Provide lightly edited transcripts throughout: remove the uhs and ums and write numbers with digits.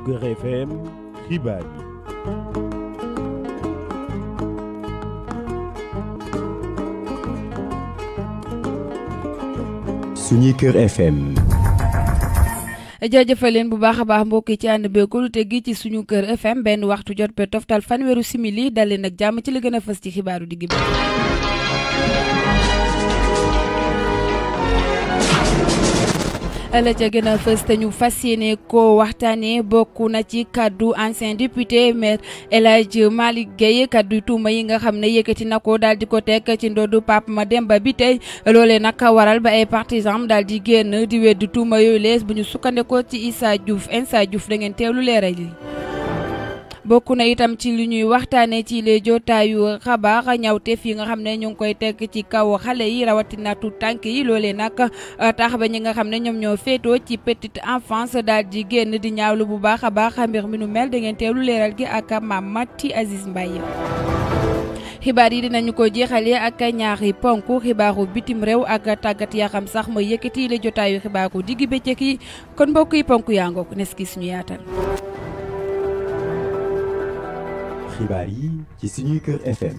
Kër FM xibaar yi. Suñu Kër FM. jaajëfal leen bu baax a baax mbokk yi ci ànd beekul te gi ci Suñu Kër FM benn waxtu jot be toftal fanweeru simili dal leen ak jàmm ci li gën a fës ci xibaaru digg bi. la ca gën a fës te ñu fas yéene ko waxtaanee bokk na ci kaddu ancien député maire El Hadj Malick Gueye kaddu tuuma yi nga xam ne yëkkati na ko daal di ko teg ci ndoddu Pape Mademba bi tey loolee nag waral ba ay partisans daal di génn di weddi tuuma yooyu lees bu ñu sukkandekoo ci Issa Diouf da ngeen teewlu leeral yi. bokk na itam ci li ñuy waxtaanee ci les jotaayu xabaar ñawteef yi nga xam ne ñu ngi koy teg ci kaw xale yi rawatina tuut tànk yi loolee nag tax ba ñi nga xam ne ñoom ñoo féetoo ci petite enfance daal di génn di ñaawlu bu baax a baax mbir mi nu mel da ngeen teewlu leeral gi ak Mamati Aziz Mbaye. xibaar yi dinañu ko jeexalee ak ñaari ponk xibaaru bitim réew ak tàggat yaram sax mooy yëkkati les jotaayu xibaaru diggi bëccëg yi kon mbokk yi ponk yaa ngoog nes ki suñu yaatal. xibaar yi ci Suñu Kër FM.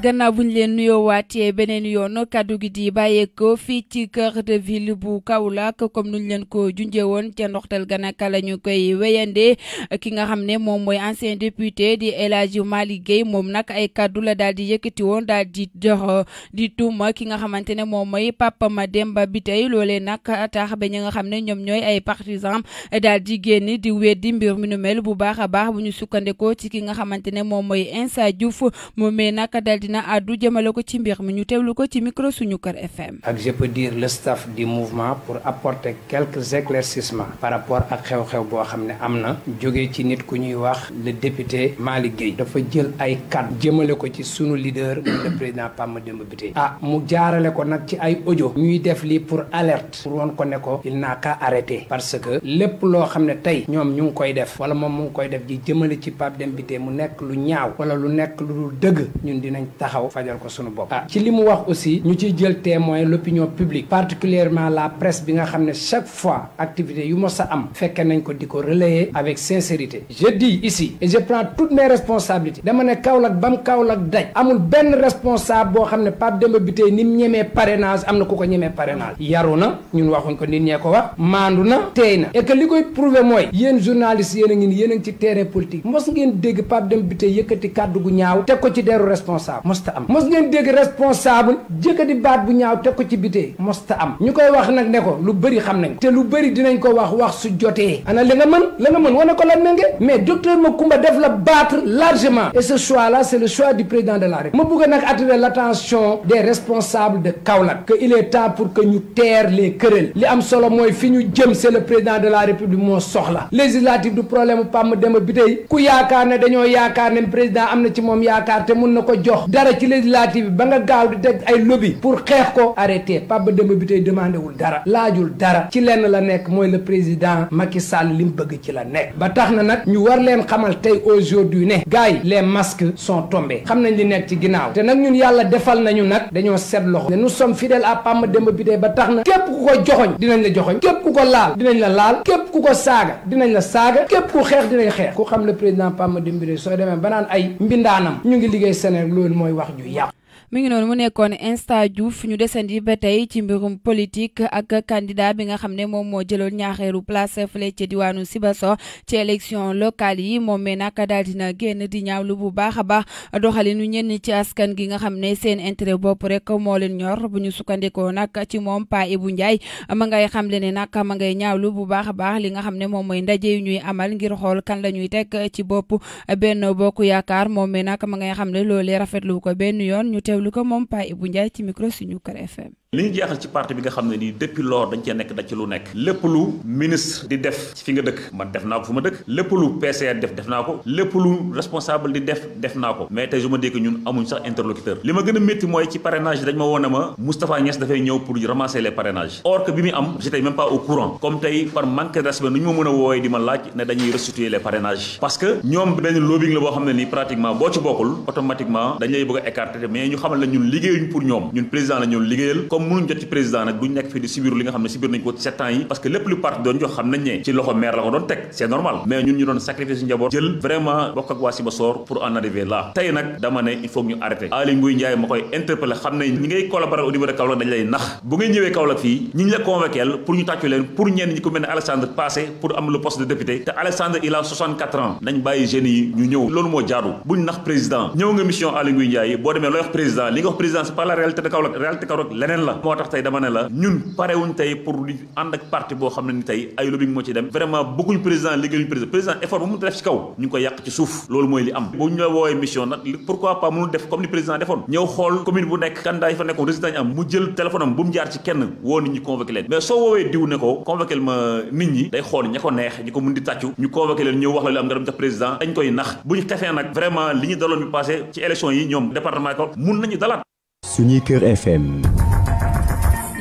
gannaaw buñ leen nuyoo waatee beneen yoon kaddu gi di bàyyeekoo fii ci cœur de ville bu Kaolack comme nuñ leen ko junjee woon ca ndoxtal ganaka la ñu koy wéyandee ki nga xam ne moom mooy ancien député di El Hadj Malick Gueye moom nag ay kaddu la daal di yëkkati woon daal di jox di tuuma ki nga xamante ne moom mooy Pape Mademba bi tey loolee nag tax ba ñi nga xam ne ñoom ñooy ay partisans daal di génn di weddi mbir mi nu mel bu baax a baax bu ñu sukkandekoo ci ki nga xamante ne moom mooy Issa Diouf moomee nag dina addu jëmale ko ci mbir mi ñu teewlu ko ci micro Suñu Kër FM. ak je peux dire le staff du mouvement pour apporter quelques éclaircissements par rapport ak xew-xew boo xam ne am na jógee ci nit ku ñuy wax le député Malick Gueye dafa jël ay kàddu jëmale ko ci sunu leader le président Pape Mademba Bitèye mu jaarale ko nag ci ay audio ñuy def lii pour alerte pour woon ko ne ko il n'a qu'à arrêter parce que lépp loo xam ne tey ñoom ñu ngi koy def wala moom mu ngi koy def ji jëmale ci Pape Mademba Bitèye mu nekk lu ñaaw wala lu nekk lu dul dëgg ñun dinañ taxaw fajal ko sunu bopp ci li mu wax aussi ñu ciy jël témoin l'opinion publique particulièrement la presse bi nga xam ne chaque fois activité yu mos a am fekke nañ ko di ko relayer avec sincérité je dis ici et je prends toutes mes responsabilités dama ne Kaolack bam Kaolack daj amul benn responsable boo xam ne Pape Mademba Bitèye ni mu ñemee parrainage am na ku ko ñemee parrainage yaru na ñun waxuñ ko nit ñee ko wax maandu na teey na et que li koy prouver mooy yéen journalistes yéen a ngi ci terrain politique mos ngeen dégg Pape Mademba Bitèye yëkkati kàddu gu ñaaw teg ko ci deru responsable mosta am mos ngeen dégg responsable jëkkati baat bu ñaaw teg ko ci Bitèye mosta am ñu koy wax nag ne ko lu bëri xam nañ te lu bëri dinañ ko wax su jotee ana li nga mën wane ko lan ménge mais docteur Macoumba def la battre largement et ce choix là c'est le choix du président de la République ma bëgg nag attirer l'attention des responsables de Kaolack que il est temps pour que ñu taire les querelles li am solo mooy fi ñu jëm c'est le président de la République moo soxla législative du problème Pape Mademba Bitèye ku yaakaar ne dañoo yaakaar ne président am na ci moom yaakaar te mun na ko jox dara ci législative ba nga gaaw di teg ay lobby pour xeex ko arrêté Pape Mademba Bitèye demandé wul dara laajul dara ci lenn la nekk mooy le président Macky Sall li mu bëgg ci la nekk ba tax na nag ñu war leen xamal tey aujourd'hui ne gars yi les masques sont tombés xam nañ li nekk ci ginnaaw te nag ñun yàlla defal nañu nag dañoo seet loxo ne nous sommes fidèles à Pape Mademba Bitèye ba tax na képp ku ko joxoñ dinañ la joxoñ képp ku ko laal dinañ la laal képp ku ko saaga dinañ la saaga képp ku xeex dinañ xeex ku xam le président Pape Mademba Bitèye soo demee ba naan ay mbindaanam ñu ngi liggéey Sénégal loolu mooy wax ju yàqu. mi ngi noonu mu nekkoon Issa Diouf ñu desandi ba tey ci mbirum politique ak candidat bi nga xam ne moom moo jëloon ñaareelu place fële ci diwaanu Sibassor ci élection locale yi moom mi nag daal dina génn di ñaawlu bu baax a baax doxalinu ñenn ci askan gi nga xam ne seen intérêt bopp rek moo leen ñor bu ñu sukkandikoo nag ci moom Pa Ibou Ndiaye ma ngay xamle ne nag ma ngay ñaawlu bu baax a baax li nga xam ne moom mooy ndaje yu ñuy amal ngir xool kan la ñuy teg ci bopp Benno Bokk Yaakaar moom mi nag ma ngay xamle loolee rafetlu ko benn yoon ñu teewlu ko moom Pa Ibou Ndiaye ci micro Suñu Kër FM. li ñu jeexal ci parti bi nga xam ne nii depuis lors dañ cee nekk da ci lu nekk lépp lu ministre di def ci fi nga dëkk man def naa ko fu ma dëkk lépp lu PCR def naa ko lépp lu responsable di def naa ko mais tey je me dis que ñun amuñ sax interlocuteur li ma gën a métti mooy ci parrainage dañ ma woon ne ma Moustapha Niasse dafay ñëw pour ramasser les parrainages or que bi muy am j'étais même pas au courant comme tey par manque de respect nu ñu ma mën a woowee di ma laaj ne dañuy restituer les parrainages parce que ñoom benn lobbying la boo xam ne nii pratiquement boo ci bokkul automatiquement dañ lay bëgg a écarter mais ñu xamal la ñun liggéeyuñ pour ñoom ñun président la ñun liggéeyal comme comme mënuñ jot ci président nag duñ nekk fii di sibiru li nga xam ne sibir nañ ko 7 ans yi parce que lépp lu parti doon jox xam nañ ne ci loxo maire la ko doon teg c'est normal mais ñun ñu doon sacrifice su njaboot jël vraiment bokk ak waa Sibassor pour en arriver là tey nag dama ne il faut ñu arrêter Aly Ngouille Ndiaye ma koy interpeller xam ne ñi ngay collaborer au niveau de Kaolack dañ lay nax bu ngay ñëwee Kaolack fii ñi la convoqueel pour ñu tàccu leen pour ñenn ñi ko mel ne Alexandre passé pour am le poste de député te Alexandre il a 64 ans nañ bàyyi jeunes yi ñu ñëw loolu moo jaadu buñ nax président ñëw nga mission Aly Ngouille Ndiaye boo demee looy wax président li nga wax président c'est pas la réalité de Kaolack réalité Kaolack leneen la moo tax tey dama ne la ñun parewuñ tey pour di ànd ak parti boo xam ne ni tey ay lobbying moo ci dem vraiment bëgguñ président liggéeyuñ président effort bu mu def ci kaw ñu ngi koy yàq ci suuf loolu mooy li am bu ñu la woowee mission nag pourquoi pas mënul def comme ni président defoon ñëw xool commune bu nekk candidat yi fa nekkoon résultat ñu am mu jël téléphone am bu mu jaar ci kenn woo nit ñi convoqué leen mais soo woowee diw ne ko convoqué ma nit ñi day xool ña ko neex ñi ko mun di tàccu ñu convoqué leen ñëw wax la lu am nga dem jox président dañ koy nax bu ñu xefee nag vraiment li ñu daloon bi passé ci élection yi ñoom département ko mun nañu dalaat. Suñuy Kër FM.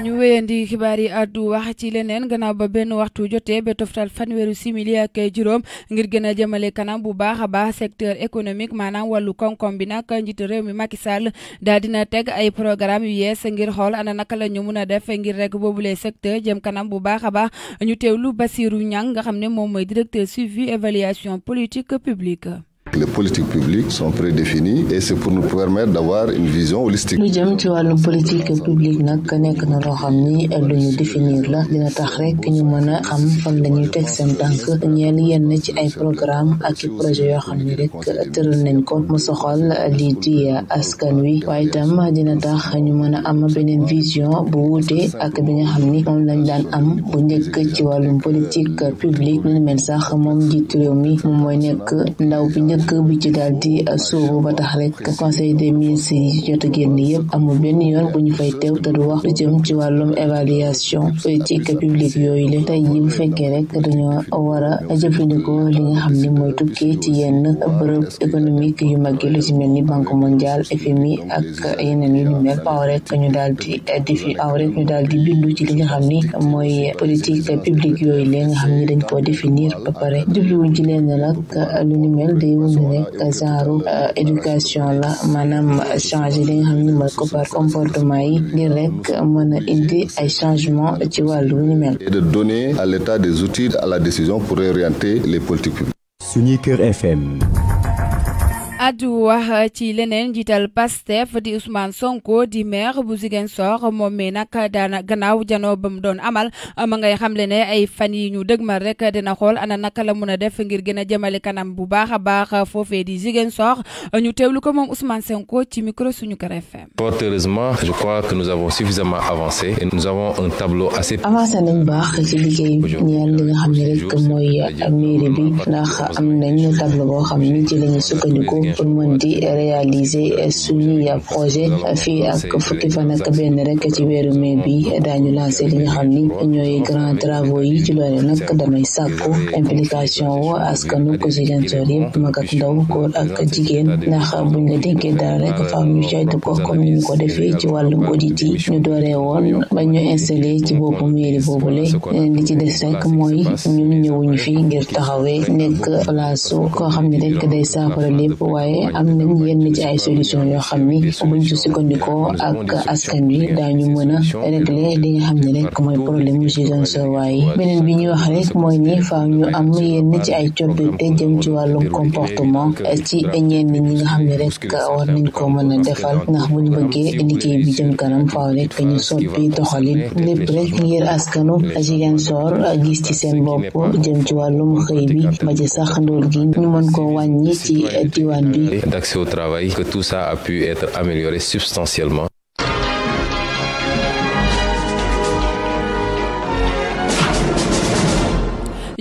ñu wéyandi xibaar yi àddu wax ci leneen gannaaw ba benn waxtu jotee ba toftal fanweeru simili ak juróom ngir gën a jëmale kanam bu baax a baax secteur économique maanaam wàllu koom-koom bi nag njiitu réew mi Macky Sall daal dina teg ay programme yu yees ngir xool ana naka la ñu mun a def ngir rek boobule secteur jëm kanam bu baax a baax ñu teewlu Bassirou Niang nga xam ne moom mooy directeur suivi évaluation politique publique. Les politiques publiques sont prédéfinies et c'est pour nous permettre d'avoir une vision holistique. lu jëm ci wàllum politique publique nag nekk na loo xam ni lu ñu définir la dina tax rek ñu mën a xam fan la ñuy teg seen tànk ñeel yenn ci ay programme ak i projet yoo xam ni rek tëral nañ ko mu soxal lii di askan wi waaye itam dina tax ñu mën a am beneen vision bu wuute ak bi nga xam ni moom lañ daan am bu njëkk ci wàllum politique publique lu mel sax moom njiitu réew mi moom mooy nekk ndaw bi njëkk bi ci daal di sóobu ba tax rek conseil des ministres yi jot a génn yëpp amul benn yoon bu ñu fay teew te du wax lu jëm ci wàllum évaluation politique publique yooyu la tey jii bu fekkee rek dañoo war a jëfandikoo li nga xam ni mooy tukkee ci yenn bërëb économique yu mag yi lu ci mel ni banque mondiale FMI ak yeneen yu ñu mel faaw rek ñu daal di bindu ci li nga xam ni mooy politique publique yooyu la nga xam ni dañ koo définir ba pare jubluwuñ ci leen nag lu ñu mel day rek genre éducation la maanaam changer li nga xam ne mooy comportement yi ngir rek mën a indi ay changement ci wàllu lu ñu mel. Et de donner à l'État des outils à la décision pour réorienter les politiques publiques. Suñuy Kër FM. addu wax ci leneen njiital Pastef di Ousmane Sonko di maire bu Ziguinchor moom mi nag daana gannaaw janoo ba mu doon amal ma ngay xamle ne ay fan yi ñu dëgmal rek dina xool ana naka la mun a def ngir gën a jëmale kanam bu baax a baax foofee di Ziguinchor ñu teewlu ko moom Ousmane Sonko ci micro Suñu Kër FM. Fort heureusement, je crois que nous avons suffisamment avancé et nous avons un tableau assez. avancé nañ baax ci liggéey ñeel li nga xam ne rek mooy mairie bi ndax am nañ tableau boo xam ni ci la ñu sukkandiku pour mën di réaliser suñuy projet fii ak fukki fan ak benn rek ci weeru mai bi daañu lancé li nga xam ni ñooy grands travaux yi ci loolu nag damay sàkku implication wo askanu ko Ziguinchor yëpp mag ak ndaw góor ak jigéen ndax buñ la dénkee dara rek faaw ñu caytu ko comme ni ñu ko defee ci wàllum audit yi ñu dooree woon ba ñu installé ci boppu mairie boobule li ci des rek mooy ñun ñëwuñu fi ngir taxawee nekk place koo xam ne rek day saafara lépp waaye am nañ yenn ci ay solution yoo xam ni buñ ci sukkandikoo ak askan wi daañu mën a régler li nga xam ne rek mooy problème mu Ziguinchor waaye beneen bi ñuy wax rek mooy ni faaw ñu am yenn ci ay coppite jëm ci wàllum comportement ci ñenn ñi nga xam ne rek war nañ ko mën a defal ndax buñ bëggee liggéey bi jëm kanam faaw rek ñu soppi doxalin lépp rek ngir askanu Ziguinchor gis ci seen bopp jëm ci wàllum xëy bi ba ci sax ndóol gi ñu mën ko wàññi ci diwaan bi. D'accès au travail, que tout ça a pu être amélioré substantiellement.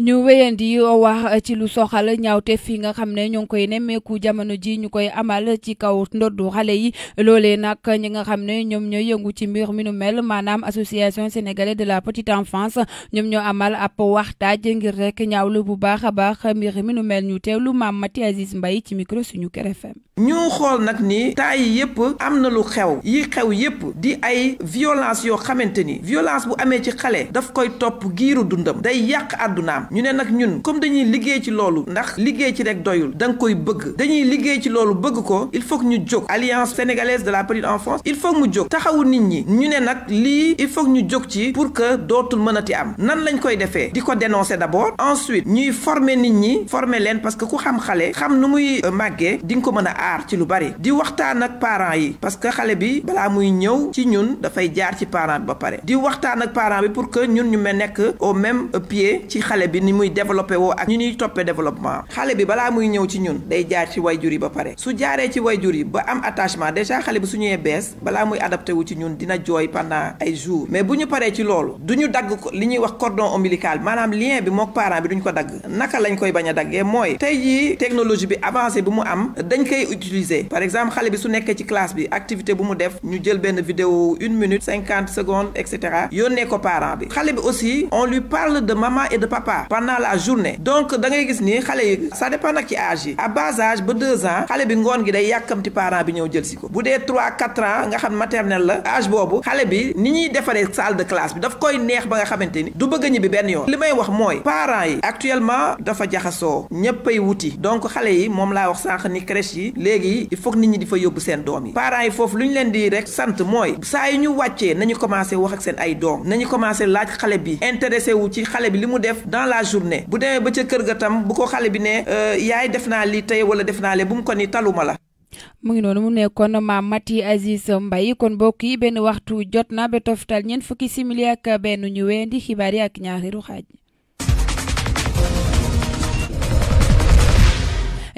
ñu wéyandi wax ci lu soxal ñaawte fi nga xam ne ñoo ngi koy nemmeeku jamono ji ñu koy amal ci kaw ndoddu xale yi loolee nag ñi nga xam ne ñoom ñooy yëngu ci mbir mi nu mel maanaam association sénégalaise de la petite enfance ñoom ñoo amal ab waxtaaj ngir rek ñaawlu bu baax a baax mbir mi nu mel ñu teewlu Mame Maty Aziz Mbaye ci micro Suñu Kër FM. ñu xool nag ni temps yi yëpp am na lu xew yi xew yëpp di ay violence yoo xamante ni violence bu amee ci xale daf koy topp giiru dundam day yàq àddunaam ñu ne ne nag ñun comme dañuy liggéey ci loolu ndax liggéey ci rek doyul da nga koy bëgg dañuy liggéey ci loolu bëgg ko il faut que ñu jóg alliance sénégalaise de la petite enfance il faut que mu jóg taxawu nit ñi ñu ne nag lii il faut que ñu jóg ci pour que dootul mënati am nan lañ koy defee di ko dénoncer d'abord ensuite ñuy former nit ñi former leen parce que ku xam xale xam nu muy màggee di nga ko mën a aar ci lu bari di waxtaan ak parents yi parce que xale bi balaa muy ñëw ci ñun dafay jaar ci parent bi ba pare di waxtaan ak parent bi pour que ñun ñu nekk au même pied ci xale bi ni muy développé woo ak ñu ñuy toppee développement xale bi balaa muy ñëw ci ñun day jaar ci wayjur yi ba pare su jaaree ci wayjur yi ba am attachement déjà xale bi su ñëwee bees balaa muy adapté wu ci ñun dina jooy pendant ay jours mais bu ñu paree ci loolu du ñu dagg li ñuy wax cordon ombilical maanaam lien bi mook parent bi duñ ko dagg naka lañ koy bañ a daggee mooy tey jii technologie bi avancé bu mu am dañ koy utiliser par exemple xale bi su nekkee ci classe bi activité bu mu def ñu jël benn vidéo 1 minute 50 secondes etc. yónnee ko parent bi xale bi aussi on lui parle de maman et de papa pendant la journée donc da ngay gis ni xale yi ça dépend nag ci âge yi à bas âge ba 2 ans xale bi ngoon gi day yàkkamti parent bi ñëw jël si ko bu dee 3-4 ans nga xam maternelle la âge boobu xale bi ni ñuy defaree salle de classe bi daf koy neex ba nga xamante ni du bëgg a ñibbi benn yoon li may wax mooy parents yi actuellement dafa jaxasoo ñëppay wuti donc xale yi moom laa wax sànq ni crèche yi léegi il faut que nit ñi di fa yóbbu seen doom yi parents yi foofu lu ñu leen di rek sant mooy saa yi ñu wàccee nañu commencé wax ak seen ay doom nañu commencé laaj xale bi intéressé wu ci xale bi li mu def dans la journée bu demee ba ca kër ga tam bu ko xale bi ne yaay def naa lii tey wala def naa lee bu mu ko ni taluma la. mu ngi noonu mu nekkoon Mame Maty Aziz Mbaye kon mbokk yi benn waxtu jot na ba toftal ñeent fukki simili ak benn ñu weendi xibaar yi ak ñaareelu xaaj.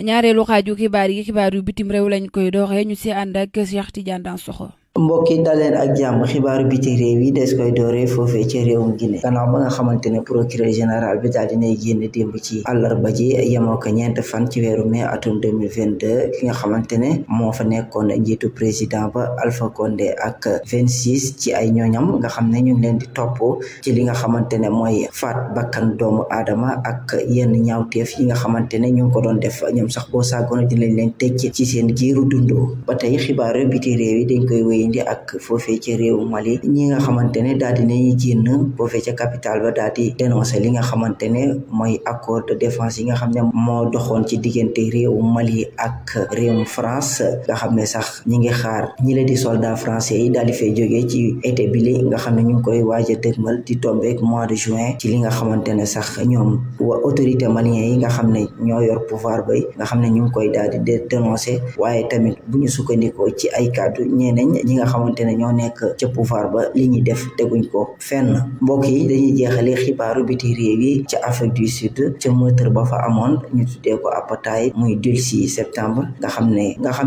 ñaareelu xaaju xibaar yi xibaaru bitim réew lañ koy doxee ñu si ànd ak Cheikh Tidiane Dansokho. mbokki daleen ak jàmm xibaaru biti réew yi des koy dooree foofee ci réewum Guinée gannaaw ba nga xamante ne procureur général bi daal dinay génn démb ci àllarba ji yemoo ko 4 fan ci weeru mai atum 2022 ki nga xamante ne moo fa nekkoon njiitu président ba Alpha Condé ak 26 ci ay ñooñam nga xam ne ñu ngi leen di topp ci li nga xamante ne mooy faat bakkan doomu aadama ak yenn ñaawteef yi nga xamante ne ñu ngi ko doon def ñoom sax boo sàggoona dinañ leen tëj ci seen giiru dundu ba tey xibaaru biti réew yi dañ koy wéy indi ak foofee ci réewu Mali ñi nga xamante ne daal dinañuy génn foofee ca capitale ba daal di dénoncer li nga xamante ne mooy accord de défense yi nga xam ne moo doxoon ci diggante réewu Mali ak réewum France nga xam ne sax ñi ngi xaar ñi la di soldat français yi daal di fay jógee ci été bi li nga xam ne ñu ngi koy waaj a dëgmal di tombeek mois de juin ci li nga xamante ne sax ñoom wa autorité malien yi nga xam ne ñoo yor pouvoir bay nga xam ne ñu ngi koy daal di dénoncer waaye tamit bu ñu sukkandikoo ci ay kàddu ñeneen ñi nga xamante ne ñoo nekk ca pouvoir ba li ñuy def teguñ ko fenn mbokk yi dañuy jeexale xibaaru biti réew yi ca Afrique du Sud ca meurtre ba fa amoon ñu tuddee ko apartheid muy 6 septembre nga xam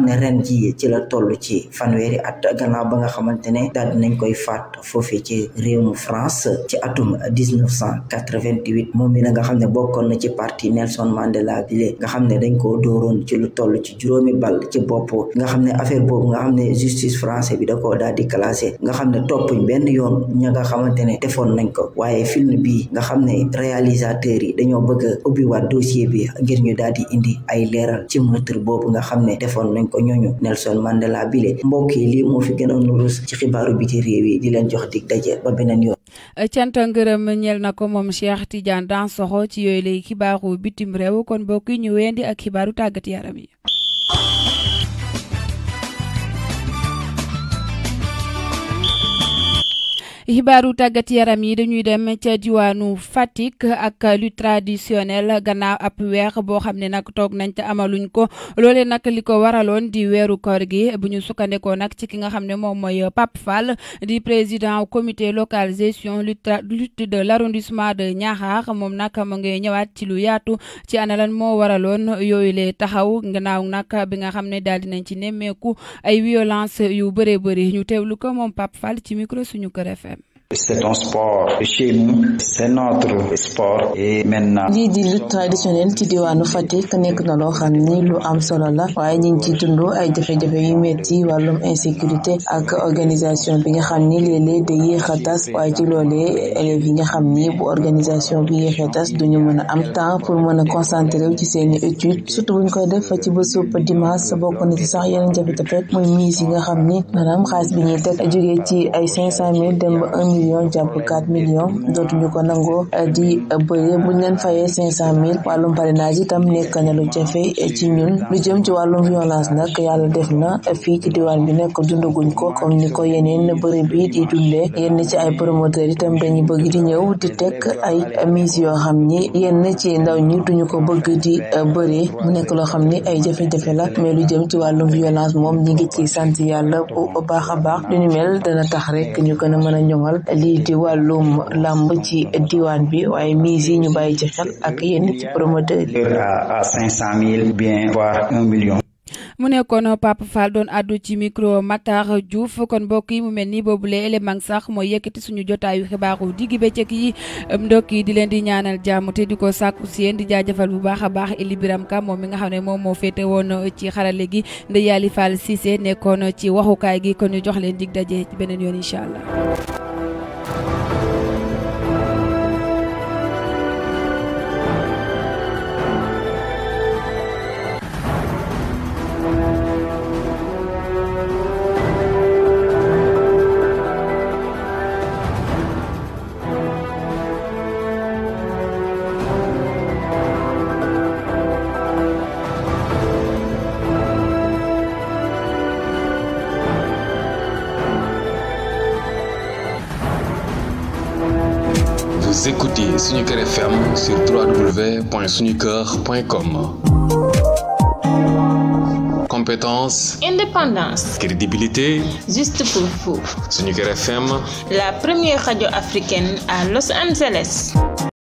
ne ren ji ci la toll ci fanweeri at gannaaw ba nga xamante ne daal dinañ koy faat foofee ci réewum France ci atum 1988 moom mi na nga xam ne bokkoon na ci parti Nelson Mandela bile nga xam ne dañ ko dóoroon ci lu toll ci juróomi bal ci bopp nga xam ne affaire boobu nga xam ne justice français bi da koo daal di classé nga xam ne toppuñ benn yoon ña nga xamante ne defoon nañ ko waaye film bi nga xam ne réalisateurs yi dañoo bëgg a ubbiwaat dossier bi ngir ñu daal di indi ay leeral ci meurtre boobu nga xam ne defoon nañ ko ñooñu Nelson Mandela bile mbokk yi lii moo fi gën a nurus ci xibaaru biti réew yi di leen jox dig daje ba beneen yoon. cant ngërëm ñeel na ko moom Cheikh Tidiane Dansokho ci yooyu lay xibaaru bitim réew kon mbokk yi ñu weendi ak xibaaru tàggat yaram yi. xibaaru tàggat yaram yi dañuy dem ca diwaanu Fatick ak lutte traditionnelle gannaaw ab weer boo xam ne nag toog nañ te amaluñ ko loolee nag li ko waraloon di weeru koor gi bu ñu sukkandekoo nag ci ki nga xam ne moom mooy Pape Fall di président comité local gestion lutte de l'arrondissement de Niakhar moom nag mu ngi ñëwaat ci lu yaatu ci ana lan moo waraloon yooyu lee taxaw gannaaw nag bi nga xam ne daal dinañ ci nemmeeku ay violence yu bëree bëri ñu teewlu ko moom Pape Fall ci micro suñu Kër FM. C'est un sport chez nous, c'est notre sport et maintenant. lii di lutte traditionnelle ci diwaanu Fatick nekk na loo xam ni lu am solo la waaye ñu ngi ci dund ay jafe-jafe yu metti wàllum insécurité ak organisation bi nga xam ni léeg-léeg day yéex a tas waaye ci loolee élèves yi nga xam ni bu organisation bi yéexee tas duñu mën a am temps pour mën a concentrer ci seeni études surtout buñ koy def ci bésub dimanche bokk na ci sax yeneen jafe-jafe muy mise yi nga xam ni maanaam xaalis bi ñuy teg jógee ci ay 500 000 dem ba 1 millions jàpp 4 millions dootuñu ko nangoo di bëre buñ leen fayee 500,000 wàllum parrainage itam nekk na lu jafe ci ñun lu jëm ci wàllum violence nag yàlla def na fii ci diwaan bi nekk dundaguñ ko comme ni ko yeneen bëre bi di dundee yenn ci ay promoteurs itam dañuy bëgg di ñëw di teg ay mise yoo xam ni yenn ci ndaw ñi duñu ko bëgg di bëre mu nekk loo xam ni ay jafe-jafe la mais lu jëm ci wàllum violence moom ñi ngi ci sant yàlla bu baax a baax lu ni mel dana tax rek ñu gën a mën a ñoŋal lii di wàllum làmb ci diwaan bi waaye mise yi ñu bàyyi ci xel ak yenn ci promoteurs yi à 500,000 bien voire 1 million. mu nekkoon Papa Fall doon addu ci micro Matar Diouf kon mbokk yi mu mel ni boobule élément sax mooy yëkkati suñu jotaayu xibaaru diggi bëccëg yi ndokk yi di leen di ñaanal jàmm te di ko sàkku si yéen di jaajëfal bu baax a baax Eli Biram Ka moom mi nga xam ne moom moo féete woon ci xarale gi Ndeye Yali Fall Cissé nekkoon ci waxukaay gi kon ñu jox leen dig daje ci beneen yoon incha allah. Vous écoutez Sunuker FM sur www.sunuker.com. Compétence, indépendance, crédibilité, juste pour vous. Sunuker FM, la première radio africaine à Los Angeles.